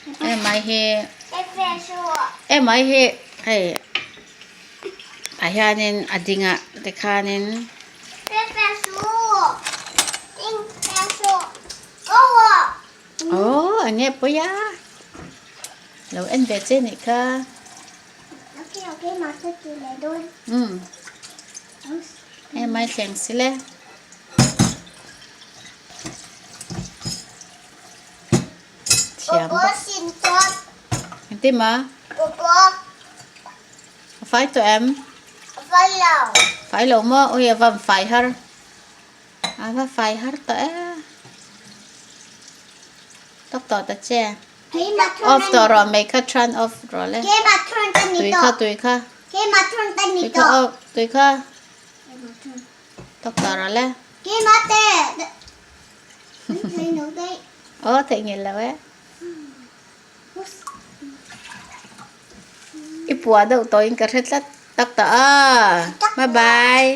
Emai hi emai hi hei ah hianin a ding a tikhanin aw eng nge pawi a lo en ve che nih kha umm emai thleng si le. Thiam bawk. Engtin maw? A fai tawh em? Fai lo maw? Ui a va fai har. A va fai har tawh e. Tawk tawh ta che. Off tawh rawh mai kha turn off rawh le. Tui kha tui kha. Tui kha off tui kha. Tawk tawh rawh le. Aw theihnghilh lo e. I puah deuh tawhin ka hre tlat tak tawh a. Bye bye.